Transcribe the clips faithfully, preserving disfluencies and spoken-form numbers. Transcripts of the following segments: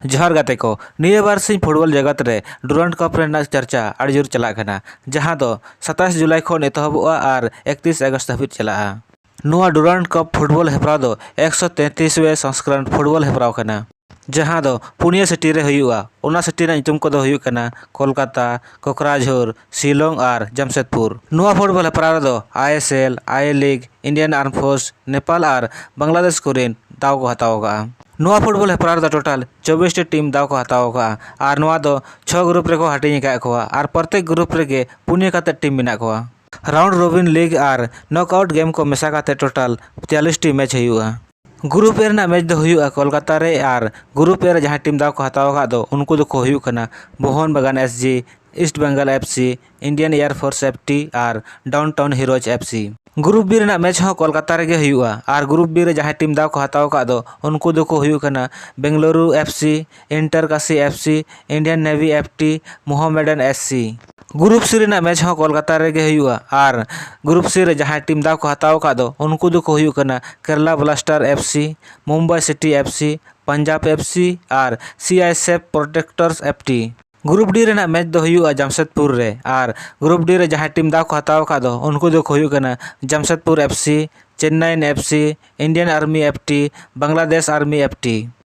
ᱡᱚᱦᱟᱨ ᱜᱟᱛᱮ ᱠᱚ, ᱱᱤᱭᱟᱹ ᱵᱟᱨ ᱥᱤᱧ ᱯᱷᱩᱴᱵᱚᱞ ᱡᱚᱜᱚᱛ ᱨᱮ ᱰᱩᱨᱟᱱᱰ ᱠᱟᱯ ᱨᱮᱱᱟᱜ ᱪᱟᱨᱪᱟ ᱟᱹᱰᱤ ᱡᱳᱨ ᱪᱟᱞᱟᱜ ᱠᱟᱱᱟ, ᱡᱟᱦᱟᱸ ᱫᱚ ᱥᱟᱛᱟᱥ ᱡᱩᱞᱟᱭ ᱠᱷᱚᱱ ᱮᱛᱚᱦᱚᱵᱚᱜᱼᱟ ᱟᱨ ᱮᱠᱛᱤᱥ ᱟᱜᱚᱥᱴ ᱫᱷᱟᱹᱵᱤᱡ ᱪᱟᱞᱟᱜᱼᱟ᱾ ᱱᱚᱣᱟ ᱰᱩᱨᱟᱱᱰ ᱠᱟᱯ ᱯᱷᱩᱴᱵᱚᱞ ᱦᱮᱯᱨᱟᱣ ᱫᱚ ᱮᱠᱥᱚ ᱛᱮᱛᱨᱤᱥ ᱣᱮ ᱥᱚᱝᱥᱠᱨᱟᱱ ᱯᱷᱩᱴᱵᱚᱞ ᱦᱮᱯᱨᱟᱣ ᱠᱟᱱᱟ, ᱡᱟᱦᱟᱸ ᱫᱚ ᱯᱩᱱᱭᱟᱹ ᱥᱤᱴᱤ ᱨᱮ ᱦᱩᱭᱩᱜᱼᱟ᱾ ᱚᱱᱟ ᱥᱤᱴᱤ ᱨᱮᱱᱟᱜ ᱧᱩᱛᱩᱢ ᱠᱚᱫᱚ ᱦᱩᱭᱩᱜ ᱠᱟᱱᱟ ᱠᱳᱞᱠᱟᱛᱟ, ᱠᱚᱠᱨᱟᱡᱷᱳᱨ, ᱥᱤᱞᱚᱝ ᱟᱨ ᱡᱟᱢᱥᱮᱫᱽᱯᱩᱨ᱾ ᱱᱚᱣᱟ ᱯᱷᱩᱴᱵᱚᱞ ᱦᱮᱯᱨᱟᱣ ᱨᱮᱫᱚ I S L, I league, Indian arm force, Nepal ᱟᱨ ᱵᱟᱝᱞᱟᱫᱮᱥ ᱠᱚᱨᱮᱱ ᱫᱟᱣ ᱠᱚ ᱦᱟᱛᱟᱣ ᱟᱠᱟᱫᱼᱟ᱾ ᱱᱚᱣᱟ ᱯᱷᱩᱴᱵᱚᱞ ᱦᱮᱯᱨᱟᱣ ᱨᱮᱫᱚ ᱴᱳᱴᱟᱞ ᱪᱚᱵᱵᱤᱥ ᱴᱤ ᱴᱤᱢ ᱫᱟᱣ ᱠᱚ ᱦᱟᱛᱟᱣ ᱟᱠᱟᱫᱼᱟ ᱟᱨ ᱱᱚᱣᱟ ᱫᱚ ᱪᱷᱚ ᱜᱨᱩᱯ ᱨᱮᱠᱚ ᱦᱟᱹᱴᱤᱧ ᱟᱠᱟᱫ ᱠᱚᱣᱟ ᱟᱨ ᱯᱨᱚᱛᱮᱠ ᱜᱨᱩᱯ ᱨᱮᱜᱮ ᱯᱩᱱᱭᱟᱹ ᱠᱟᱛᱮ ᱴᱤᱢ ᱢᱮᱱᱟᱜ ᱠᱚᱣᱟ᱾ ᱨᱟᱣᱩᱱᱰ ᱨᱚᱵᱤᱱ ᱞᱤᱜᱽ ᱟᱨ ᱱᱚᱠ ᱟᱣᱩᱴ ᱜᱮᱢ ᱠᱚ ᱢᱮᱥᱟ ᱠᱟᱛᱮ ᱴᱳᱴᱟᱞ ᱛᱮᱭᱟᱞᱞᱤᱥ ᱴᱤ ᱢᱮᱪ ᱦᱩᱭᱩᱜᱼᱟ᱾ ᱜᱨᱩᱯ ᱮ ᱨᱮᱱᱟᱜ ᱢᱮᱪ ᱫᱚ ᱦᱩᱭᱩᱜᱼᱟ ᱠᱳᱞᱠᱟᱛᱟ ᱨᱮ ᱟᱨ ᱜᱨᱩᱯ ᱮ ᱨᱮ ᱡᱟᱦᱟᱸᱭ ᱴᱤᱢ ᱫᱟᱣ ᱠᱚ ᱦᱟᱛᱟᱣ ᱟᱠᱟᱫ ᱫᱚ ᱩᱱᱠᱩ ᱫᱚᱠᱚ ᱦᱩᱭᱩᱜ ᱠᱟᱱᱟ Mohun Bagan S G, east Bengal F C, Indian air force F T ᱟᱨ downtown heroes F C. Group B ᱨᱮᱱᱟᱜ ᱢᱮᱪ ᱦᱚᱸ ᱠᱳᱞᱠᱟᱛᱟ ᱨᱮᱜᱮ ᱦᱩᱭᱩᱜᱼᱟ ᱟᱨ ᱜᱨᱩᱯ ᱵᱤ ᱨᱮ ᱡᱟᱦᱟᱸᱭ ᱴᱤᱢ ᱫᱟᱣ ᱠᱚ ᱦᱟᱛᱟᱣ ᱟᱠᱟᱫ ᱫᱚ ᱩᱱᱠᱩ ᱫᱚᱠᱚ ᱦᱩᱭᱩᱜ ᱠᱟᱱᱟ Bengaluru F C, inter Kashi F C, Indian navy F T, Mohammedan S C. Group C ᱨᱮᱱᱟᱜ ᱢᱮᱪ ᱦᱚᱸ ᱠᱳᱞᱠᱟᱛᱟ ᱨᱮᱜᱮ ᱦᱩᱭᱩᱜᱼᱟ ᱟᱨ ᱜᱨᱩᱯ ᱥᱤ ᱨᱮ ᱡᱟᱦᱟᱸᱭ ᱴᱤᱢ ᱫᱟᱣ ᱠᱚ ᱦᱟᱛᱟᱣ ᱟᱠᱟᱫ ᱫᱚ ᱩᱱᱠᱩ ᱫᱚᱠᱚ ᱦᱩᱭᱩᱜ ᱠᱟᱱᱟ Kerala blasters F C, Mumbai city F C, Punjab F C ᱟᱨ C I S F protectors F T. Group D ᱨᱮᱱᱟᱜ ᱢᱮᱪ ᱫᱚ ᱦᱩᱭᱩᱜᱼᱟ ᱡᱟᱢᱥᱮᱫᱽᱯᱩᱨ ᱨᱮ ᱟᱨ ᱜᱨᱩᱯ ᱰᱤ ᱨᱮ ᱡᱟᱦᱟᱸᱭ ᱴᱤᱢ ᱫᱟᱣ ᱠᱚ ᱦᱟᱛᱟᱣ ᱟᱠᱟᱫ ᱫᱚ ᱩᱱᱠᱩ ᱫᱚᱠᱚ ᱦᱩᱭᱩᱜ ᱠᱟᱱᱟ Jamshedpur F C, Chennaiyin F C, Indian army F T, Bangladesh army F T.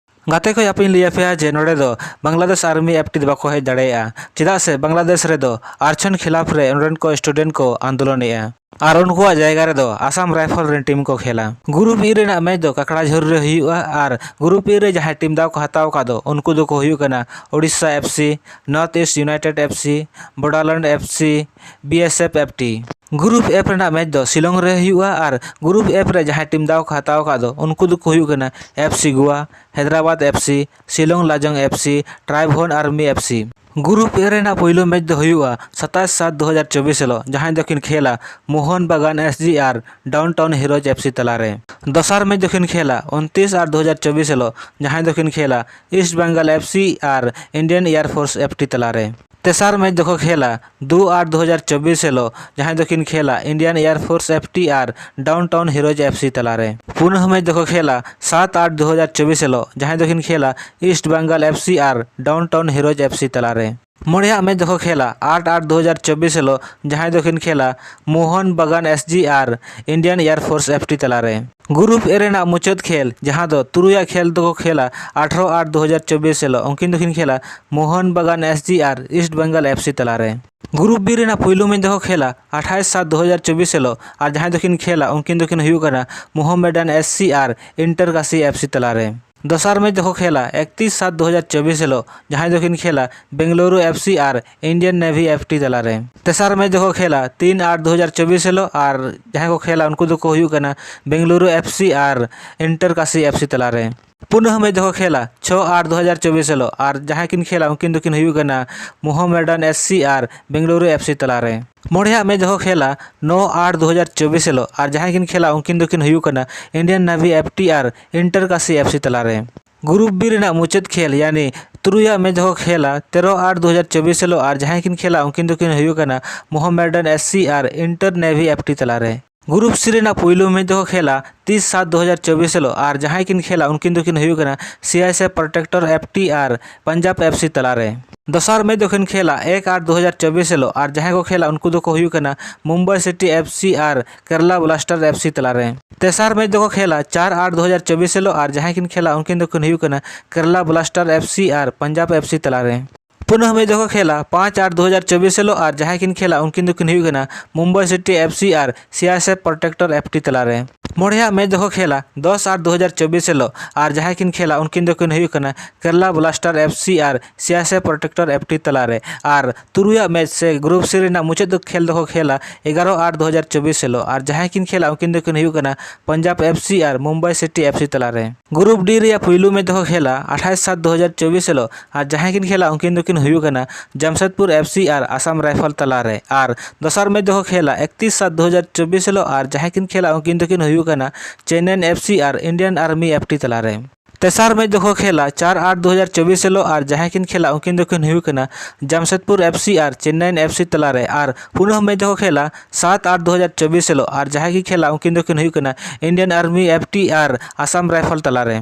ᱜᱟᱛᱮ ᱠᱚ, ᱟᱯᱮᱧ ᱞᱟᱹᱭ ᱟᱯᱮᱭᱟ ᱡᱮ ᱱᱚᱰᱮ ᱫᱚ ᱵᱟᱝᱞᱟᱫᱮᱥ ᱟᱨᱢᱤ ᱮᱯᱷ ᱴᱤ ᱫᱚ ᱵᱟᱠᱚ ᱦᱮᱡ ᱫᱟᱲᱮᱭᱟᱜᱼᱟ, ᱪᱮᱫᱟᱜ ᱥᱮ ᱵᱟᱝᱞᱟᱫᱮᱥ ᱨᱮᱫᱚ ᱟᱨᱪᱷᱚᱱ ᱠᱷᱤᱞᱟᱯ ᱨᱮ ᱚᱸᱰᱮᱱ ᱠᱚ ᱥᱴᱩᱰᱮᱱᱴ ᱠᱚ ᱟᱱᱫᱳᱞᱚᱱᱮᱜᱼᱟ ᱟᱨ ᱩᱱᱠᱩᱣᱟᱜ ᱡᱟᱭᱜᱟ ᱨᱮᱫᱚ ᱟᱥᱟᱢ ᱨᱟᱭᱯᱷᱚᱞ ᱨᱮᱱ ᱴᱤᱢ ᱠᱚ ᱠᱷᱮᱞᱟ᱾ ᱜᱨᱩᱯ ᱤ ᱨᱮᱱᱟᱜ ᱢᱮᱪ ᱫᱚ ᱠᱟᱠᱲᱟᱡᱷᱳᱨ ᱨᱮ ᱦᱩᱭᱩᱜᱼᱟ ᱟᱨ ᱜᱨᱩᱯ ᱤ ᱨᱮ ᱡᱟᱦᱟᱸᱭ ᱴᱤᱢ ᱫᱟᱣ ᱠᱚ ᱦᱟᱛᱟᱣ ᱟᱠᱟᱫ ᱫᱚ ᱩᱱᱠᱩ ᱫᱚᱠᱚ ᱦᱩᱭᱩᱜ ᱠᱟᱱᱟ Odisha F C, north east united F C, Bodoland F C, B S F F T. Group F ᱨᱮᱱᱟᱜ ᱢᱮᱪ ᱫᱚ ᱥᱤᱞᱚᱝ ᱨᱮ ᱦᱩᱭᱩᱜᱼᱟ ᱟᱨ ᱜᱨᱩᱯ ᱮᱯᱷ ᱨᱮ ᱡᱟᱦᱟᱸᱭ ᱴᱤᱢ ᱫᱟᱣ ᱠᱚ ᱦᱟᱛᱟᱣ ᱟᱠᱟᱫ ᱫᱚ ᱩᱱᱠᱩ ᱫᱚᱠᱚ ᱦᱩᱭᱩᱜ ᱠᱟᱱᱟ F C Goa, Hyderabad F C, Shillong Lajong F C, Tribhuvan army F C. Group A ᱨᱮᱱᱟᱜ ᱯᱳᱭᱞᱳ ᱢᱮᱪ ᱫᱚ ᱦᱩᱭᱩᱜᱼᱟ ᱥᱟᱛᱟᱥ ᱥᱟᱛ ᱫᱩ ᱦᱟᱡᱟᱨ ᱪᱚᱵᱵᱤᱥ ᱦᱤᱞᱳᱜ, ᱡᱟᱦᱟᱸᱭ ᱫᱚᱠᱤᱱ ᱠᱷᱮᱞᱟ ᱢᱳᱦᱚᱱ ᱵᱟᱜᱟᱱ ᱮᱥ ᱡᱤ ᱟᱨ downtown heroes F C ᱛᱟᱞᱟᱨᱮ᱾ ᱫᱚᱥᱟᱨ ᱢᱮᱪ ᱫᱚᱠᱤᱱ ᱠᱷᱮᱞᱟ ᱩᱱᱛᱤᱥ ᱟᱴ ᱫᱩ ᱦᱟᱡᱟᱨ ᱪᱚᱵᱵᱤᱥ ᱦᱤᱞᱳᱜ, ᱡᱟᱦᱟᱸᱭ ᱫᱚᱠᱤᱱ ᱠᱷᱮᱞᱟ ᱤᱥᱴ ᱵᱮᱝᱜᱚᱞ ᱮᱯᱷ ᱥᱤ ᱟᱨ Indian air force F T ᱛᱟᱞᱟᱨᱮ᱾ ᱛᱮᱥᱟᱨ ᱢᱮᱪ ᱫᱚᱠᱚ ᱠᱷᱮᱞᱟ ᱫᱩ ᱟᱴ ᱫᱩ ᱦᱟᱡᱟᱨ ᱪᱚᱵᱵᱤᱥ ᱦᱤᱞᱳᱜ, ᱡᱟᱦᱟᱸᱭ ᱫᱚᱠᱤᱱ ᱠᱷᱮᱞᱟ Indian air force F T ᱟᱨ downtown heroes F C ᱛᱟᱞᱟᱨᱮ᱾ ᱯᱩᱱᱟᱹᱦ ᱢᱮᱪ ᱫᱚᱠᱚ ᱠᱷᱮᱞᱟ ᱥᱟᱛ ᱟᱴ ᱫᱩ ᱦᱟᱡᱟᱨ ᱪᱚᱵᱵᱤᱥ ᱦᱤᱞᱳᱜ, ᱡᱟᱦᱟᱸᱭ ᱫᱚᱠᱤᱱ ᱠᱷᱮᱞᱟ ᱤᱥᱴ ᱵᱮᱝᱜᱚᱞ ᱮᱯᱷ ᱥᱤ ᱟᱨ downtown heroes F C ᱛᱟᱞᱟᱨᱮ᱾ ᱢᱚᱬᱮᱭᱟᱜ ᱢᱮᱪ ᱫᱚᱠᱚ ᱠᱷᱮᱞᱟ ᱟᱴ ᱟᱴ ᱫᱩ ᱦᱟᱡᱟᱨ ᱪᱚᱵᱵᱤᱥ ᱦᱤᱞᱳᱜ, ᱡᱟᱦᱟᱸᱭ ᱫᱚᱠᱤᱱ ᱠᱷᱮᱞᱟ ᱢᱳᱦᱚᱱ ᱵᱟᱜᱟᱱ ᱮᱥ ᱡᱤ ᱟᱨ Indian air force F T ᱛᱟᱞᱟᱨᱮ᱾ ᱜᱨᱩᱯ ᱮ ᱨᱮᱱᱟᱜ ᱢᱩᱪᱟᱹᱫ ᱠᱷᱮᱞ, ᱡᱟᱦᱟᱸ ᱫᱚ ᱛᱩᱨᱩᱭᱟᱜ ᱠᱷᱮᱞ ᱫᱚᱠᱚ ᱠᱷᱮᱞᱟ ᱟᱴᱷᱨᱚ ᱟᱴ ᱫᱩ ᱦᱟᱡᱟᱨ ᱪᱚᱵᱵᱤᱥ ᱦᱤᱞᱳᱜ, ᱩᱱᱠᱤᱱ ᱫᱚᱠᱤᱱ ᱠᱷᱮᱞᱟ ᱢᱳᱦᱚᱱ ᱵᱟᱜᱟᱱ ᱮᱥ ᱡᱤ ᱟᱨ ᱤᱥᱴ ᱵᱮᱝᱜᱚᱞ ᱮᱯᱷ ᱥᱤ ᱛᱟᱞᱟᱨᱮ᱾ ᱜᱨᱩᱯ ᱵᱤ ᱨᱮᱱᱟᱜ ᱯᱩᱭᱞᱩ ᱢᱮᱪ ᱫᱚᱠᱚ ᱠᱷᱮᱞᱟ ᱟᱴᱷᱟᱭᱤᱥ ᱥᱟᱛ ᱫᱩ ᱦᱟᱡᱟᱨ ᱪᱚᱵᱵᱤᱥ ᱦᱤᱞᱳᱜ, ᱟᱨ ᱡᱟᱦᱟᱸᱭ ᱫᱚᱠᱤᱱ ᱠᱷᱮᱞᱟ ᱩᱱᱠᱤᱱ ᱫᱚᱠᱤᱱ ᱦᱩᱭᱩᱜ ᱠᱟᱱᱟ ᱢᱳᱦᱟᱢᱮᱰᱟᱱ ᱮᱥ ᱥᱤ ᱟᱨ ᱤᱱᱴᱟᱨ ᱠᱟᱥᱤ ᱮᱯᱷ ᱥᱤ ᱛᱟᱞᱟᱨᱮ᱾ ᱫᱚᱥᱟᱨ ᱢᱮᱪ ᱫᱚᱠᱚ ᱠᱷᱮᱞᱟ ᱮᱠᱛᱤᱥ ᱥᱟᱛ ᱫᱩ ᱦᱟᱡᱟᱨ ᱪᱚᱵᱵᱤᱥ ᱦᱤᱞᱳᱜ, ᱡᱟᱦᱟᱸᱭ ᱫᱚᱠᱤᱱ ᱠᱷᱮᱞᱟ ᱵᱮᱝᱜᱟᱞᱩᱨᱩ ᱮᱯᱷ ᱥᱤ ᱟᱨ ᱤᱱᱰᱤᱭᱟᱱ ᱱᱮᱵᱷᱤ ᱮᱯᱷ ᱴᱤ ᱛᱟᱞᱟᱨᱮ᱾ ᱛᱮᱥᱟᱨ ᱢᱮᱪ ᱫᱚᱠᱚ ᱠᱷᱮᱞᱟ ᱛᱤᱱ ᱟᱴ ᱫᱩ ᱦᱟᱡᱟᱨ ᱪᱚᱵᱵᱤᱥ ᱦᱤᱞᱳᱜ, ᱟᱨ ᱡᱟᱦᱟᱸᱭ ᱠᱚ ᱠᱷᱮᱞᱟ ᱩᱱᱠᱩ ᱫᱚᱠᱚ ᱦᱩᱭᱩᱜ ᱠᱟᱱᱟ ᱵᱮᱝᱜᱟᱞᱩᱨᱩ ᱮᱯᱷ ᱥᱤ ᱟᱨ ᱤᱱᱴᱟᱨ ᱠᱟᱥᱤ ᱮᱯᱷ ᱥᱤ ᱛᱟᱞᱟᱨᱮ᱾ ᱯᱩᱱᱟᱹᱦ ᱢᱮᱪ ᱫᱚᱠᱚ ᱠᱷᱮᱞᱟ ᱪᱷᱚ ᱟᱴ ᱫᱩ ᱦᱟᱡᱟᱨ ᱪᱚᱵᱵᱤᱥ ᱦᱤᱞᱳᱜ, ᱟᱨ ᱡᱟᱦᱟᱸᱭ ᱠᱤᱱ ᱠᱷᱮᱞᱟ ᱩᱱᱠᱤᱱ ᱫᱚᱠᱤᱱ ᱦᱩᱭᱩᱜ ᱠᱟᱱᱟ ᱢᱳᱦᱟᱢᱮᱰᱟᱱ ᱮᱥ ᱥᱤ ᱟᱨ ᱵᱮᱝᱜᱟᱞᱩᱨᱩ ᱮᱯᱷ ᱥᱤ ᱛᱟᱞᱟᱨᱮ᱾ ᱢᱚᱬᱮᱭᱟᱜ ᱢᱮᱪ ᱫᱚᱠᱚ ᱠᱷᱮᱞᱟ ᱱᱚ ᱟᱴ ᱫᱩ ᱦᱟᱡᱟᱨ ᱪᱚᱵᱵᱤᱥ ᱦᱤᱞᱳᱜ, ᱟᱨ ᱡᱟᱦᱟᱸᱭ ᱠᱤᱱ ᱠᱷᱮᱞᱟ ᱩᱱᱠᱤᱱ ᱫᱚᱠᱤᱱ ᱦᱩᱭᱩᱜ ᱠᱟᱱᱟ ᱤᱱᱰᱤᱭᱟᱱ ᱱᱮᱵᱷᱤ ᱮᱯᱷ ᱴᱤ ᱟᱨ ᱤᱱᱴᱟᱨ ᱠᱟᱥᱤ ᱮᱯᱷ ᱥᱤ ᱛᱟᱞᱟᱨᱮ᱾ ᱜᱨᱩᱯ ᱵᱤ ᱨᱮᱱᱟᱜ ᱢᱩᱪᱟᱹᱫ ᱠᱷᱮᱞ, ᱭᱟᱱᱤ ᱛᱩᱨᱩᱭᱟᱜ ᱢᱮᱪ ᱫᱚᱠᱚ ᱠᱷᱮᱞᱟ ᱛᱮᱨᱚ ᱟᱴ ᱫᱩ ᱦᱟᱡᱟᱨ ᱪᱚᱵᱵᱤᱥ ᱦᱤᱞᱳᱜ, ᱟᱨ ᱡᱟᱦᱟᱸᱭ ᱠᱤᱱ ᱠᱷᱮᱞᱟ ᱩᱱᱠᱤᱱ ᱫᱚᱠᱤᱱ ᱦᱩᱭᱩᱜ ᱠᱟᱱᱟ ᱢᱳᱦᱟᱢᱮᱰᱟᱱ ᱮᱥ ᱥᱤ ᱟᱨ ᱤᱱᱴᱟᱨ ᱱᱮᱵᱷᱤ ᱮᱯᱷ ᱴᱤ ᱛᱟᱞᱟᱨᱮ᱾ ᱜᱨᱩᱯ ᱥᱤ ᱨᱮᱱᱟᱜ ᱯᱩᱭᱞᱩ ᱢᱮᱪ ᱫᱚᱠᱚ ᱠᱷᱮᱞᱟ ᱛᱤᱥ ᱥᱟᱛ ᱫᱩ ᱦᱟᱡᱟᱨ ᱪᱚᱵᱵᱤᱥ ᱦᱤᱞᱳᱜ, ᱟᱨ ᱡᱟᱦᱟᱸᱭ ᱠᱤᱱ ᱠᱷᱮᱞᱟ ᱩᱱᱠᱤᱱ ᱫᱚᱠᱤᱱ ᱦᱩᱭᱩᱜ ᱠᱟᱱᱟ C I S F protector F T ᱟᱨ ᱯᱟᱧᱡᱟᱵᱽ ᱮᱯᱷ ᱥᱤ ᱛᱟᱞᱟᱨᱮ᱾ ᱫᱚᱥᱟᱨ ᱢᱮᱪ ᱫᱚᱠᱤᱱ ᱠᱷᱮᱞᱟ ᱮᱠ ᱟᱴ ᱫᱩ ᱦᱟᱡᱟᱨ ᱪᱚᱵᱵᱤᱥ ᱦᱤᱞᱳᱜ, ᱟᱨ ᱡᱟᱦᱟᱸᱭ ᱠᱚ ᱠᱷᱮᱞᱟ ᱩᱱᱠᱩ ᱫᱚᱠᱚ ᱦᱩᱭᱩᱜ ᱠᱟᱱᱟ ᱢᱩᱢᱵᱟᱭ ᱥᱤᱴᱤ ᱮᱯᱷ ᱥᱤ ᱟᱨ ᱠᱮᱨᱟᱞᱟ ᱵᱞᱟᱥᱴᱟᱨ ᱮᱯᱷ ᱥᱤ ᱛᱟᱞᱟᱨᱮ᱾ ᱛᱮᱥᱟᱨ ᱢᱮᱪ ᱫᱚᱠᱚ ᱠᱷᱮᱞᱟ ᱪᱟᱨ ᱟᱴ ᱫᱩ ᱦᱟᱡᱟᱨ ᱪᱚᱵᱵᱤᱥ ᱦᱤᱞᱳᱜ, ᱟᱨ ᱡᱟᱦᱟᱸᱭ ᱠᱤᱱ ᱠᱷᱮᱞᱟ ᱩᱱᱠᱤᱱ ᱫᱚᱠᱤᱱ ᱦᱩᱭᱩᱜ ᱠᱟᱱᱟ ᱠᱮᱨᱟᱞᱟ ᱵᱞᱟᱥᱴᱟᱨ ᱮᱯᱷ ᱥᱤ ᱟᱨ ᱯᱟᱧᱡᱟᱵᱽ ᱮᱯᱷ ᱥᱤ ᱛᱟᱞᱟᱨᱮ᱾ ᱯᱩᱱᱟᱹᱦ ᱢᱮᱪ ᱫᱚᱠᱚ ᱠᱷᱮᱞᱟ ᱯᱟᱸᱪ ᱟᱴ ᱫᱩ ᱦᱟᱡᱟᱨ ᱪᱚᱵᱵᱤᱥ ᱦᱤᱞᱳᱜ, ᱟᱨ ᱡᱟᱦᱟᱸᱭ ᱠᱤᱱ ᱠᱷᱮᱞᱟ ᱩᱱᱠᱤᱱ ᱫᱚᱠᱤᱱ ᱦᱩᱭᱩᱜ ᱠᱟᱱᱟ ᱢᱩᱢᱵᱟᱭ ᱥᱤᱴᱤ ᱮᱯᱷ ᱥᱤ ᱟᱨ C I S F protector F T ᱛᱟᱞᱟᱨᱮ᱾ ᱢᱚᱬᱮᱭᱟᱜ ᱢᱮᱪ ᱫᱚᱠᱚ ᱠᱷᱮᱞᱟ ᱫᱚᱥ ᱟᱴ ᱫᱩ ᱦᱟᱡᱟᱨ ᱪᱚᱵᱵᱤᱥ ᱦᱤᱞᱳᱜ, ᱟᱨ ᱡᱟᱦᱟᱸᱭ ᱠᱤᱱ ᱠᱷᱮᱞᱟ ᱩᱱᱠᱤᱱ ᱫᱚᱠᱤᱱ ᱦᱩᱭᱩᱜ ᱠᱟᱱᱟ ᱠᱮᱨᱟᱞᱟ ᱵᱞᱟᱥᱴᱟᱨ ᱮᱯᱷ ᱥᱤ ᱟᱨ C I S F protector F T ᱛᱟᱞᱟᱨᱮ᱾ ᱟᱨ ᱛᱩᱨᱩᱭᱟᱜ ᱢᱮᱪ ᱥᱮ ᱜᱨᱩᱯ ᱥᱤ ᱨᱮᱱᱟᱜ ᱢᱩᱪᱟᱹᱫ ᱫᱚ ᱠᱷᱮᱞ ᱫᱚᱠᱚ ᱠᱷᱮᱞᱟ ᱮᱜᱟᱨᱚ ᱟᱴ ᱫᱩ ᱦᱟᱡᱟᱨ ᱪᱚᱵᱵᱤᱥ ᱦᱤᱞᱳᱜ, ᱟᱨ ᱡᱟᱦᱟᱸᱭ ᱠᱤᱱ ᱠᱷᱮᱞᱟ ᱩᱱᱠᱤᱱ ᱫᱚᱠᱤᱱ ᱦᱩᱭᱩᱜ ᱠᱟᱱᱟ ᱯᱟᱧᱡᱟᱵᱽ ᱮᱯᱷ ᱥᱤ ᱟᱨ ᱢᱩᱢᱵᱟᱭ ᱥᱤᱴᱤ ᱮᱯᱷ ᱥᱤ ᱛᱟᱞᱟᱨᱮ᱾ ᱜᱨᱩᱯ ᱰᱤ ᱨᱮᱭᱟᱜ ᱯᱩᱭᱞᱩ ᱢᱮᱪ ᱫᱚᱠᱚ ᱠᱷᱮᱞᱟ ᱟᱴᱷᱟᱭᱤᱥ ᱥᱟᱛ ᱫᱩ ᱦᱟᱡᱟᱨ ᱪᱚᱵᱵᱤᱥ ᱦᱤᱞᱳᱜ, ᱟᱨ ᱡᱟᱦᱟᱸᱭ ᱠᱤᱱ ᱠᱷᱮᱞᱟ ᱩᱱᱠᱤᱱ ᱫᱚᱠᱤᱱ ᱦᱩᱭᱩᱜ ᱠᱟᱱᱟ ᱡᱟᱢᱥᱮᱫᱽᱯᱩᱨ ᱮᱯᱷ ᱥᱤ ᱟᱨ ᱟᱥᱟᱢ ᱨᱟᱭᱯᱷᱚᱞ ᱛᱟᱞᱟᱨᱮ᱾ ᱟᱨ ᱫᱚᱥᱟᱨ ᱢᱮᱪ ᱫᱚᱠᱚ ᱠᱷᱮᱞᱟ ᱮᱠᱛᱤᱥ ᱥᱟᱛ ᱫᱩ ᱦᱟᱡᱟᱨ ᱪᱚᱵᱵᱤᱥ ᱦᱤᱞᱳᱜ, ᱟᱨ ᱡᱟᱦᱟᱸᱭ ᱠᱤᱱ ᱠᱷᱮᱞᱟ ᱩᱱᱠᱤᱱ ᱫᱚᱠᱤᱱ ᱦᱩᱭᱩᱜ ᱠᱟᱱᱟ ᱪᱮᱱᱱᱟᱭ ᱮᱯᱷ ᱥᱤ ᱟᱨ ᱤᱱᱰᱤᱭᱟᱱ ᱟᱨᱢᱤ ᱮᱯᱷ ᱴᱤ ᱛᱟᱞᱟᱨᱮ᱾ ᱛᱮᱥᱟᱨ ᱢᱮᱪ ᱫᱚᱠᱚ ᱠᱷᱮᱞᱟ ᱪᱟᱨ ᱟᱴ ᱫᱩ ᱦᱟᱡᱟᱨ ᱪᱚᱵᱵᱤᱥ ᱦᱤᱞᱳᱜ ᱟᱨ ᱡᱟᱦᱟᱸᱭ ᱠᱤᱱ ᱠᱷᱮᱞᱟ ᱩᱱᱠᱤᱱ ᱫᱚᱠᱤᱱ ᱦᱩᱭᱩᱜ ᱠᱟᱱᱟ ᱡᱟᱢᱥᱮᱫᱽᱯᱩᱨ ᱮᱯᱷ ᱥᱤ ᱟᱨ ᱪᱮᱱᱱᱟᱭᱤᱱ ᱮᱯᱷ ᱥᱤ ᱛᱟᱞᱟᱨᱮ᱾ ᱟᱨ ᱯᱩᱱᱟᱹᱦ ᱢᱮᱪ ᱫᱚᱠᱚ ᱠᱷᱮᱞᱟ ᱥᱟᱛ ᱟᱴ ᱫᱩ ᱦᱟᱡᱟᱨ ᱪᱚᱵᱵᱤᱥ ᱦᱤᱞᱳᱜ ᱟᱨ ᱡᱟᱦᱟᱸᱭ ᱠᱤᱱ ᱠᱷᱮᱞᱟ ᱩᱱᱠᱤᱱ ᱫᱚᱠᱤᱱ ᱦᱩᱭᱩᱜ ᱠᱟᱱᱟ ᱤᱱᱰᱤᱭᱟᱱ ᱟᱨᱢᱤ ᱮᱯᱷ ᱴᱤ ᱟᱨ ᱟᱥᱟᱢ ᱨᱟᱭᱯᱷᱚᱞ ᱛᱟᱞᱟᱨᱮ᱾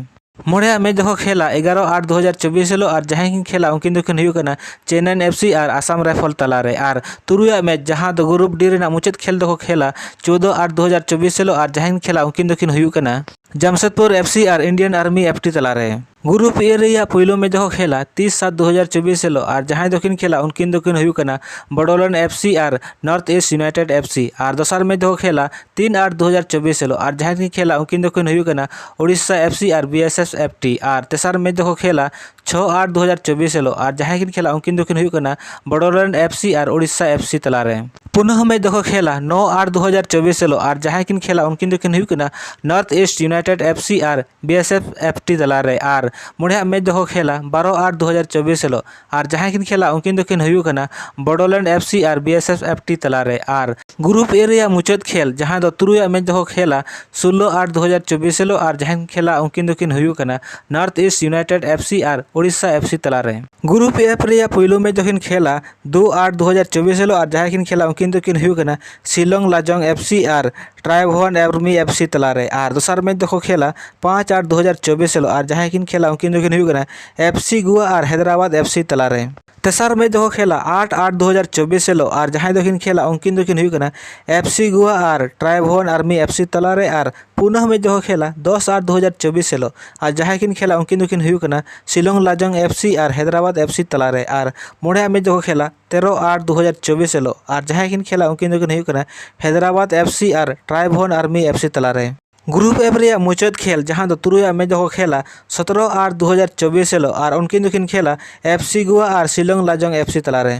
ᱢᱚᱬᱮᱭᱟᱜ ᱢᱮᱪ ᱫᱚᱠᱚ ᱠᱷᱮᱞᱟ ᱮᱜᱟᱨᱚ ᱟᱴ ᱫᱩ ᱦᱟᱡᱟᱨ ᱪᱚᱵᱵᱤᱥ ᱦᱤᱞᱳᱜ ᱟᱨ ᱡᱟᱦᱟᱸᱭ ᱠᱤᱱ ᱠᱷᱮᱞᱟ ᱩᱱᱠᱤᱱ ᱫᱚᱠᱤᱱ ᱦᱩᱭᱩᱜ ᱠᱟᱱᱟ ᱪᱮᱱᱱᱟᱭᱤᱱ ᱮᱯᱷ ᱥᱤ ᱟᱨ ᱟᱥᱟᱢ ᱨᱟᱭᱯᱷᱚᱞ ᱛᱟᱞᱟᱨᱮ᱾ ᱟᱨ ᱛᱩᱨᱩᱭᱟᱜ ᱢᱮᱪ ᱡᱟᱦᱟᱸ ᱫᱚ ᱜᱨᱩᱯ ᱰᱤ ᱨᱮᱱᱟᱜ ᱢᱩᱪᱟᱹᱫ ᱠᱷᱮᱞ ᱫᱚᱠᱚ ᱠᱷᱮᱞᱟ ᱪᱳᱫᱚ ᱟᱴ ᱫᱩ ᱦᱟᱡᱟᱨ ᱪᱚᱵᱵᱤᱥ ᱦᱤᱞᱳᱜ ᱟᱨ ᱡᱟᱦᱟᱸᱭ ᱠᱤᱱ ᱠᱷᱮᱞᱟ ᱩᱱᱠᱤᱱ ᱫᱚᱠᱤᱱ ᱦᱩᱭᱩᱜ ᱠᱟᱱᱟ ᱡᱟᱢᱥᱮᱫᱽᱯᱩᱨ ᱮᱯᱷ ᱥᱤ ᱟᱨ ᱤᱱᱰᱤᱭᱟᱱ ᱟᱨᱢᱤ ᱮᱯᱷ ᱴᱤ ᱛᱟᱞᱟᱨᱮ᱾ ᱜᱨᱩᱯ ᱮ ᱨᱮᱭᱟᱜ ᱯᱩᱭᱞᱩ ᱢᱮᱪ ᱫᱚᱠᱚ ᱠᱷᱮᱞᱟ ᱛᱤᱥ ᱥᱟᱛ ᱫᱩ ᱦᱟᱡᱟᱨ ᱪᱚᱵᱵᱤᱥ ᱦᱤᱞᱳᱜ ᱟᱨ ᱡᱟᱦᱟᱸᱭ ᱫᱚᱠᱤᱱ ᱠᱷᱮᱞᱟ ᱩᱱᱠᱤᱱ ᱫᱚᱠᱤᱱ ᱦᱩᱭᱩᱜ ᱠᱟᱱᱟ ᱵᱚᱰᱳᱞᱮᱱᱰ ᱮᱯᱷ ᱥᱤ ᱟᱨ north east united F C. ᱟᱨ ᱫᱚᱥᱟᱨ ᱢᱮᱪ ᱫᱚᱠᱚ ᱠᱷᱮᱞᱟ ᱛᱤᱱ ᱟᱴ ᱫᱩ ᱦᱟᱡᱟᱨ ᱪᱚᱵᱵᱤᱥ ᱦᱤᱞᱳᱜ ᱟᱨ ᱡᱟᱦᱟᱸᱭ ᱠᱤᱱ ᱠᱷᱮᱞᱟ ᱩᱱᱠᱤᱱ ᱫᱚᱠᱤᱱ ᱦᱩᱭᱩᱜ ᱠᱟᱱᱟ ᱳᱰᱤᱥᱟ ᱮᱯᱷ ᱥᱤ ᱟᱨ B S F F T. ᱟᱨ ᱛᱮᱥᱟᱨ ᱢᱮᱪ ᱫᱚᱠᱚ ᱠᱷᱮᱞᱟ ᱪᱷᱚ ᱟᱴ ᱫᱩ ᱦᱟᱡᱟᱨ ᱪᱚᱵᱵᱤᱥ ᱦᱤᱞᱳᱜ ᱟᱨ ᱡᱟᱦᱟᱸᱭ ᱠᱤᱱ ᱠᱷᱮᱞᱟ ᱩᱱᱠᱤᱱ ᱫᱚᱠᱤᱱ ᱦᱩᱭᱩᱜ ᱠᱟᱱᱟ ᱵᱚᱰᱳᱞᱮᱱᱰ ᱮᱯᱷ ᱥᱤ ᱟᱨ ᱳᱰᱤᱥᱟ ᱮᱯᱷ ᱥᱤ ᱛᱟᱞᱟᱨᱮ᱾ ᱯᱩᱱᱟᱹᱦ ᱢᱮᱪ ᱫᱚᱠᱚ ᱠᱷᱮᱞᱟ ᱱᱚ ᱟᱴ ᱫᱩ ᱦᱟᱡᱟᱨ ᱪᱚᱵᱵᱤᱥ ᱦᱤᱞᱳᱜ ᱟᱨ ᱡᱟᱦᱟᱸᱭ ᱠᱤᱱ ᱠᱷᱮᱞᱟ ᱩᱱᱠᱤᱱ ᱫᱚᱠᱤᱱ ᱦᱩᱭᱩᱜ ᱠᱟᱱᱟ north east united F C ᱟᱨ B S F F T ᱛᱟᱞᱟᱨᱮ᱾ ᱟᱨ ᱢᱚᱬᱮᱭᱟᱜ ᱢᱮᱪ ᱫᱚᱠᱚ ᱠᱷᱮᱞᱟ ᱵᱟᱨᱚ ᱟᱴ ᱫᱩ ᱦᱟᱡᱟᱨ ᱪᱚᱵᱵᱤᱥ ᱦᱤᱞᱳᱜ ᱟᱨ ᱡᱟᱦᱟᱸᱭ ᱠᱤᱱ ᱠᱷᱮᱞᱟ ᱩᱱᱠᱤᱱ ᱫᱚᱠᱤᱱ ᱦᱩᱭᱩᱜ ᱠᱟᱱᱟ ᱵᱚᱰᱳᱞᱮᱱᱰ ᱮᱯᱷ ᱥᱤ ᱟᱨ B S F F T ᱛᱟᱞᱟᱨᱮ᱾ ᱟᱨ ᱜᱨᱩᱯ ᱮ ᱨᱮᱭᱟᱜ ᱢᱩᱪᱟᱹᱫ ᱠᱷᱮᱞ ᱡᱟᱦᱟᱸ ᱫᱚ ᱛᱩᱨᱩᱭᱟᱜ ᱢᱮᱪ ᱫᱚᱠᱚ ᱠᱷᱮᱞᱟ ᱥᱳᱞᱞᱳ ᱟᱴ ᱫᱩ ᱦᱟᱡᱟᱨ ᱪᱚᱵᱵᱤᱥ ᱦᱤᱞᱳᱜ ᱟᱨ ᱡᱟᱦᱟᱸᱭ ᱠᱤᱱ ᱠᱷᱮᱞᱟ ᱩᱱᱠᱤᱱ ᱫᱚᱠᱤᱱ ᱦᱩᱭᱩᱜ ᱠᱟᱱᱟ north east united F C ᱟᱨ ᱳᱰᱤᱥᱟ ᱮᱯᱷ ᱥᱤ ᱛᱟᱞᱟᱨᱮ᱾ ᱜᱨᱩᱯ ᱮᱯᱷ ᱨᱮᱭᱟᱜ ᱯᱩᱭᱞᱩ ᱢᱮᱪ ᱫᱚᱠᱤᱱ ᱠᱷᱮᱞᱟ ᱫᱩ ᱟᱴ ᱫᱩ ᱦᱟᱡᱟᱨ ᱪᱚᱵᱵᱤᱥ ᱦᱤᱞᱳᱜ ᱟᱨ ᱡᱟᱦᱟᱸᱭ ᱠᱤᱱ ᱠᱷᱮᱞᱟ ᱩᱱᱠᱤᱱ ᱫᱚᱠᱤᱱ ᱦᱩᱭᱩᱜ ᱠᱟᱱᱟ ᱥᱤᱞᱚᱝ ᱞᱟᱡᱚᱝ ᱮᱯᱷ ᱥᱤ ᱟᱨ ᱴᱨᱟᱭᱵᱷᱚᱱ ᱟᱨᱢᱤ ᱮᱯᱷ ᱥᱤ ᱛᱟᱞᱟᱨᱮ᱾ ᱟᱨ ᱫᱚᱥᱟᱨ ᱢᱮᱪ ᱫᱚᱠᱚ ᱠᱷᱮᱞᱟ ᱯᱟᱸᱪ ᱟᱴ ᱫᱩ ᱦᱟᱡᱟᱨ ᱪᱚᱵᱵᱤᱥ ᱦᱤᱞᱳᱜ ᱟᱨ ᱡᱟᱦᱟᱸᱭ ᱠᱤᱱ ᱠᱷᱮᱞᱟ ᱩᱱᱠᱤᱱ ᱫᱚᱠᱤᱱ ᱦᱩᱭᱩᱜ ᱠᱟᱱᱟ ᱮᱯᱷ ᱥᱤ ᱜᱳᱣᱟ ᱟᱨ ᱦᱟᱭᱫᱨᱟᱵᱟᱫᱽ ᱮᱯᱷ ᱥᱤ ᱛᱟᱞᱟᱨᱮ᱾ ᱛᱮᱥᱟᱨ ᱢᱮᱪ ᱫᱚᱠᱚ ᱠᱷᱮᱞᱟ ᱟᱴ ᱟᱴ ᱫᱩ ᱦᱟᱡᱟᱨ ᱪᱚᱵᱵᱤᱥ ᱦᱤᱞᱳᱜ ᱟᱨ ᱡᱟᱦᱟᱸᱭ ᱫᱚᱠᱤᱱ ᱠᱷᱮᱞᱟ ᱩᱱᱠᱤᱱ ᱫᱚᱠᱤᱱ ᱦᱩᱭᱩᱜ ᱠᱟᱱᱟ ᱮᱯᱷ ᱥᱤ ᱜᱳᱣᱟ ᱟᱨ ᱴᱨᱟᱭᱵᱷᱚᱱ ᱟᱨᱢᱤ ᱮᱯᱷ ᱥᱤ ᱛᱟᱞᱟᱨᱮ᱾ ᱟᱨ ᱯᱩᱱᱟᱹᱦ ᱢᱮᱪ ᱫᱚᱠᱚ ᱠᱷᱮᱞᱟ ᱫᱚᱥ ᱟᱴ ᱫᱩ ᱦᱟᱡᱟᱨ ᱪᱚᱵᱵᱤᱥ ᱦᱤᱞᱳᱜ ᱟᱨ ᱡᱟᱦᱟᱸᱭ ᱠᱤᱱ ᱠᱷᱮᱞᱟ ᱩᱱᱠᱤᱱ ᱫᱚᱠᱤᱱ ᱦᱩᱭᱩᱜ ᱠᱟᱱᱟ ᱥᱤᱞᱚᱝ ᱞᱟᱡᱚᱝ ᱮᱯᱷ ᱥᱤ ᱟᱨ ᱦᱟᱭᱫᱨᱟᱵᱟᱫᱽ ᱮᱯᱷ ᱥᱤ ᱛᱟᱞᱟᱨᱮ᱾ ᱟᱨ ᱢᱚᱬᱮᱭᱟᱜ ᱢᱮᱪ ᱫᱚᱠᱚ ᱠᱷᱮᱞᱟ ᱛᱮᱨᱚ ᱟᱴ ᱫᱩ ᱦᱟᱡᱟᱨ ᱪᱚᱵᱵᱤᱥ ᱦᱤᱞᱳᱜ ᱟᱨ ᱡᱟᱦᱟᱸᱭ ᱠᱤᱱ ᱠᱷᱮᱞᱟ ᱩᱱᱠᱤᱱ ᱫᱚᱠᱤᱱ ᱦᱩᱭᱩᱜ ᱠᱟᱱᱟ ᱦᱟᱭᱫᱨᱟᱵᱟᱫᱽ ᱮᱯᱷ ᱥᱤ ᱟᱨ ᱴᱨᱟᱭᱵᱷᱚᱱ ᱟᱨᱢᱤ ᱮᱯᱷ ᱥᱤ ᱛᱟᱞᱟᱨᱮ᱾ ᱜᱨᱩᱯ ᱮᱯᱷ ᱨᱮᱭᱟᱜ ᱢᱩᱪᱟᱹᱫ ᱠᱷᱮᱞ ᱡᱟᱦᱟᱸ ᱫᱚ ᱛᱩᱨᱩᱭᱟᱜ ᱢᱮᱪ ᱫᱚᱠᱚ ᱠᱷᱮᱞᱟ ᱥᱚᱛᱨᱚ ᱟᱴ ᱫᱩ ᱦᱟᱡᱟᱨ ᱪᱚᱵᱵᱤᱥ ᱦᱤᱞᱳᱜ ᱟᱨ ᱩᱱᱠᱤᱱ ᱫᱚᱠᱤᱱ ᱠᱷᱮᱞᱟ ᱮᱯᱷ ᱥᱤ ᱜᱳᱣᱟ ᱟᱨ ᱥᱤᱞᱚᱝ ᱞᱟᱡᱚᱝ ᱮᱯᱷ ᱥᱤ ᱛᱟᱞᱟᱨᱮ᱾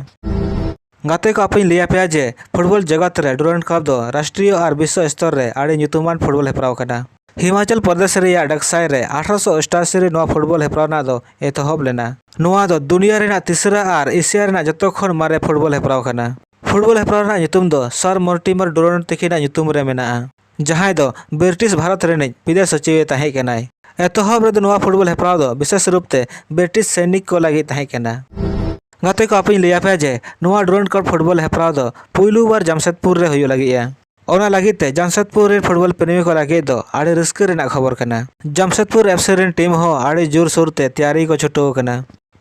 ᱜᱟᱛᱮ ᱠᱚ, ᱟᱯᱮᱧ ᱞᱟᱹᱭ ᱟᱯᱮᱭᱟ ᱡᱮ ᱯᱷᱩᱴᱵᱚᱞ ᱡᱚᱜᱚᱛ ᱨᱮ ᱰᱩᱨᱟᱱᱰ ᱠᱟᱯ ᱫᱚ ᱨᱟᱥᱴᱨᱤᱭᱚ ᱟᱨ ᱵᱤᱥᱥᱚ ᱥᱛᱚᱨ ᱨᱮ ᱟᱹᱰᱤ ᱧᱩᱛᱩᱢᱟᱱ ᱯᱷᱩᱴᱵᱚᱞ ᱦᱮᱯᱨᱟᱣ ᱠᱟᱱᱟ᱾ ᱦᱤᱢᱟᱪᱚᱞ ᱯᱨᱚᱫᱮᱥ ᱨᱮᱭᱟᱜ ᱰᱟᱠᱥᱟᱭ ᱨᱮ ᱟᱴᱷᱨᱚᱥᱚ ᱚᱥᱴᱟᱥᱤ ᱨᱮ ᱱᱚᱣᱟ ᱯᱷᱩᱴᱵᱚᱞ ᱦᱮᱯᱨᱟᱣ ᱨᱮᱱᱟᱜ ᱫᱚ ᱮᱛᱚᱦᱚᱵ ᱞᱮᱱᱟ᱾ ᱱᱚᱣᱟ ᱫᱚ ᱫᱩᱱᱤᱭᱟᱹ ᱨᱮᱱᱟᱜ ᱛᱤᱥᱨᱟ ᱟᱨ ᱮᱥᱤᱭᱟ ᱨᱮᱱᱟᱜ ᱡᱚᱛᱚ ᱠᱷᱚᱱ ᱢᱟᱨᱮ ᱯᱷᱩᱴᱵᱚᱞ ᱦᱮᱯᱨᱟᱣ ᱠᱟᱱᱟ᱾ ᱯᱷᱩᱴᱵᱚᱞ ᱦᱮᱯᱨᱟᱣ ᱨᱮᱱᱟᱜ ᱧᱩᱛᱩᱢ ᱫᱚ ᱥᱟᱨ ᱢᱚᱨᱴᱤᱢᱟᱨ ᱰᱩᱨᱟᱱᱰ ᱛᱤᱠᱤᱱᱟᱜ ᱧᱩᱛᱩᱢ ᱨᱮ ᱢᱮᱱᱟᱜᱼᱟ, ᱡᱟᱦᱟᱸᱭ ᱫᱚ ᱵᱨᱤᱴᱤᱥ ᱵᱷᱟᱨᱚᱛ ᱨᱤᱱᱤᱡ ᱵᱤᱫᱮᱥ ᱥᱚᱪᱤᱵᱮ ᱛᱟᱦᱮᱸ ᱠᱟᱱᱟᱭ᱾ ᱮᱛᱚᱦᱚᱵ ᱨᱮᱫᱚ ᱱᱚᱣᱟ ᱯᱷᱩᱴᱵᱚᱞ ᱦᱮᱯᱨᱟᱣ ᱫᱚ ᱵᱤᱥᱮᱥ ᱨᱩᱯ ᱛᱮ ᱵᱨᱤᱴᱤᱥ ᱥᱚᱭᱱᱤᱠ ᱠᱚ ᱞᱟᱹᱜᱤᱫ ᱛᱟᱦᱮᱸ ᱠᱟᱱᱟ᱾ ᱜᱟᱛᱮ ᱠᱚ, ᱟᱯᱮᱧ ᱞᱟᱹᱭ ᱟᱯᱮᱭᱟ ᱡᱮ ᱱᱚᱣᱟ ᱰᱩᱨᱮᱱᱴ ᱠᱟᱯ ᱯᱷᱩᱴᱵᱚᱞ ᱦᱮᱯᱨᱟᱣ ᱫᱚ ᱯᱩᱭᱞᱩ ᱵᱟᱨ ᱡᱟᱢᱥᱮᱫᱽᱯᱩᱨ ᱨᱮ ᱦᱩᱭᱩᱜ ᱞᱟᱹᱜᱤᱫᱼᱟ᱾ ᱚᱱᱟ ᱞᱟᱹᱜᱤᱫ ᱛᱮ ᱡᱟᱢᱥᱮᱫᱽᱯᱩᱨ ᱨᱮᱱ ᱯᱷᱩᱴᱵᱚᱞ ᱯᱨᱮᱢᱤ ᱠᱚ ᱞᱟᱹᱜᱤᱫ ᱫᱚ ᱟᱹᱰᱤ ᱨᱟᱹᱥᱠᱟᱹ ᱨᱮᱱᱟᱜ ᱠᱷᱚᱵᱚᱨ ᱠᱟᱱᱟ᱾ ᱡᱟᱢᱥᱮᱫᱽᱯᱩᱨ ᱮᱯᱷ ᱥᱤ ᱨᱮᱱ ᱴᱤᱢ ᱦᱚᱸ ᱟᱹᱰᱤ ᱡᱳᱨᱥᱳᱨ ᱛᱮ ᱛᱮᱭᱟᱨᱤ ᱠᱚ ᱪᱷᱩᱴᱟᱹᱣ ᱟᱠᱟᱱᱟ᱾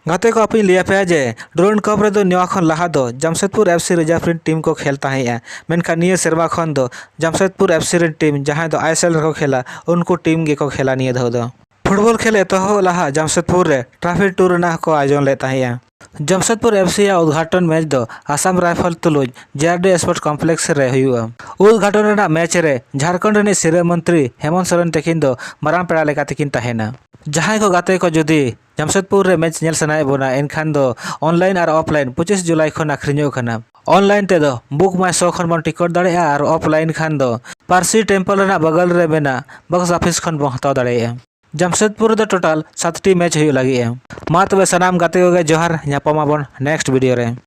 ᱜᱟᱛᱮ ᱠᱚ, ᱟᱯᱮᱧ ᱞᱟᱹᱭ ᱟᱯᱮᱭᱟ ᱡᱮ ᱰᱩᱨᱮᱱᱴ ᱠᱟᱯ ᱨᱮᱫᱚ ᱱᱚᱣᱟ ᱠᱷᱚᱱ ᱞᱟᱦᱟ ᱫᱚ ᱡᱟᱢᱥᱮᱫᱽᱯᱩᱨ ᱮᱯᱷ ᱥᱤ ᱨᱤᱡᱟᱨᱵᱷ ᱨᱮᱱ ᱴᱤᱢ ᱠᱚ ᱠᱷᱮᱞ ᱛᱟᱦᱮᱸᱜᱼᱟ, ᱢᱮᱱᱠᱷᱟᱱ ᱱᱤᱭᱟᱹ ᱥᱮᱨᱢᱟ ᱠᱷᱚᱱ ᱫᱚ ᱡᱟᱢᱥᱮᱫᱽᱯᱩᱨ ᱮᱯᱷ ᱥᱤ ᱨᱮᱱ ᱴᱤᱢ, ᱡᱟᱦᱟᱸᱭ ᱫᱚ ᱟᱭ ᱮᱥ ᱮᱞ ᱨᱮᱠᱚ ᱠᱷᱮᱞᱟ, ᱩᱱᱠᱩ ᱴᱤᱢ ᱜᱮᱠᱚ ᱠᱷᱮᱞᱟ ᱱᱤᱭᱟᱹ ᱫᱷᱟᱣ ᱫᱚ᱾ ᱯᱷᱩᱴᱵᱚᱞ ᱠᱷᱮᱞ ᱮᱛᱚᱦᱚᱵ ᱞᱟᱦᱟ ᱡᱟᱢᱥᱮᱫᱽᱯᱩᱨ ᱨᱮ ᱴᱨᱟᱯᱷᱤ ᱴᱩᱨ ᱨᱮᱱᱟᱜ ᱦᱚᱸᱠᱚ ᱟᱭᱳᱡᱚᱱ ᱞᱮᱫ ᱛᱟᱦᱮᱸᱜᱼᱟ᱾ ᱡᱟᱢᱥᱮᱫᱽᱯᱩᱨ ᱮᱯᱷ ᱥᱤ ᱟᱜ ᱩᱫᱽᱜᱷᱟᱴᱚᱱ ᱢᱮᱪ ᱫᱚ ᱟᱥᱟᱢ ᱨᱟᱭᱯᱷᱚᱞ ᱛᱩᱞᱩᱡ ᱡᱮ ᱟᱨ ᱰᱤ ᱥᱯᱳᱨᱴᱥ ᱠᱚᱢᱯᱞᱮᱠᱥ ᱨᱮ ᱦᱩᱭᱩᱜᱼᱟ᱾ ᱩᱫᱽᱜᱷᱟᱴᱚᱱ ᱨᱮᱱᱟᱜ ᱢᱮᱪ ᱨᱮ ᱡᱷᱟᱲᱠᱷᱚᱸᱰ ᱨᱤᱱᱤᱡ ᱥᱤᱨᱟᱹ ᱢᱚᱱᱛᱨᱤ ᱦᱮᱢᱚᱱᱛ ᱥᱚᱨᱮᱱ ᱛᱟᱹᱠᱤᱱ ᱫᱚ ᱢᱟᱨᱟᱝ ᱯᱮᱲᱟ ᱞᱮᱠᱟ ᱛᱮᱠᱤᱱ ᱛᱟᱦᱮᱱᱟ᱾ ᱡᱟᱦᱟᱸᱭ ᱠᱚ ᱜᱟᱛᱮ ᱠᱚ ᱡᱩᱫᱤ ᱡᱟᱢᱥᱮᱫᱽᱯᱩᱨ ᱨᱮ ᱢᱮᱪ ᱧᱮᱞ ᱥᱟᱱᱟᱭᱮᱫ ᱵᱚᱱᱟ, ᱮᱱᱠᱷᱟᱱ ᱫᱚ ᱚᱱᱞᱟᱭᱤᱱ ᱟᱨ ᱚᱯᱷᱞᱟᱭᱤᱱ ᱯᱚᱸᱪᱤᱥ ᱡᱩᱞᱟᱭ ᱠᱷᱚᱱ ᱟᱹᱠᱷᱨᱤᱧᱚᱜ ᱠᱟᱱᱟ᱾ ᱚᱱᱞᱟᱭᱤᱱ ᱛᱮᱫᱚ ᱵᱩᱠ ᱢᱟᱭ ᱥᱳ ᱠᱷᱚᱱ ᱵᱚᱱ ᱴᱤᱠᱤᱴ ᱫᱟᱲᱮᱭᱟᱜᱼᱟ ᱟᱨ ᱚᱯᱷᱞᱟᱭᱤᱱ ᱠᱷᱟᱱ ᱫᱚ ᱯᱟᱹᱨᱥᱤ ᱴᱮᱢᱯᱚᱞ ᱨᱮᱱᱟᱜ ᱵᱟᱜᱟᱞ ᱨᱮ ᱢᱮᱱᱟᱜ ᱵᱚᱠᱥ ᱚᱯᱷᱤᱥ ᱠᱷᱚᱱ ᱵᱚᱱ ᱦᱟᱛᱟᱣ ᱫᱟᱲᱮᱭᱟᱜᱼᱟ᱾ ᱡᱟᱢᱥᱮᱫᱽᱯᱩᱨ ᱨᱮᱫᱚ ᱴᱳᱴᱟᱞ ᱥᱟᱛᱴᱤ ᱢᱮᱪ ᱦᱩᱭᱩᱜ ᱞᱟᱹᱜᱤᱫᱼᱟ᱾ ᱢᱟ ᱛᱚᱵᱮ ᱥᱟᱱᱟᱢ ᱜᱟᱛᱮ ᱠᱚᱜᱮ ᱡᱚᱦᱟᱨ, ᱧᱟᱯᱟᱢ ᱟᱵᱚᱱ ᱱᱮᱠᱥᱴ ᱵᱷᱤᱰᱤᱭᱳ ᱨᱮ᱾